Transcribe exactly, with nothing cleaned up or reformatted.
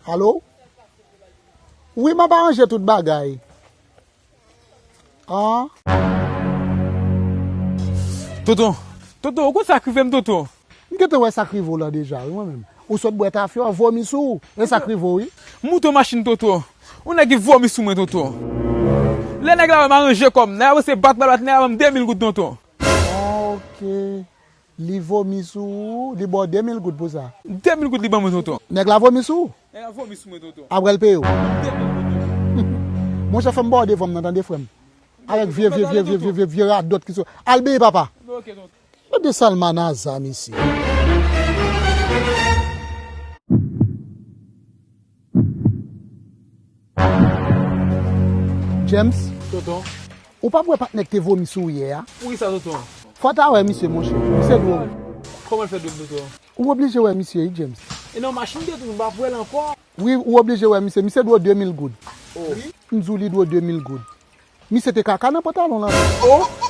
Alo? Wi, m ap aranje tout bagay. An? Tonton, tonton, ou konn sa k rive m, tonton? M gentan wè sa k rive w lan deja, wi, mwen menm. Ou sot bwè tafya, w vomi sou ou. E sa k rive w, wi. M moute yon machin, tonton. Yon nèg ki vomi sou mwen, tonton. Lè nèg la wè m aranje kò m, nèg la panse bat m, bat, nèg la ban m de mil goud, tonton. Ok. Li vomi sou ou, li ba w de mil goud pou sa. De mil goud li ban mwen, tonton. Nèg la vomi sou ou? Nèg la vomi sou mwen, tonton. Apre l peye w? De mil goud, tonton. Monchè, fè m ba w devan m nan, tande, frè m. Avèk vye, vye, vye, vye, vye, vye, vye radòt ki sou. Al benyen, papa. Ok, tonton. Gade Salmanaza, mesye. James, Tonton, ou p ap wè patnè k te vomi sou ou yè a? Poukisa, tonton? Fò w ta wè misye, monchè. Misye dwe w. Kòman l fè dwe m, tonton? Ou oblije wè misye, wi, James. E nan machin m te tou, m p ap wè l ankò. Wi, ou oblije wè misye. Misye dwe w de mil goud. M di w li dwe w de mil goud. Misye te kaka nan pantalon l an.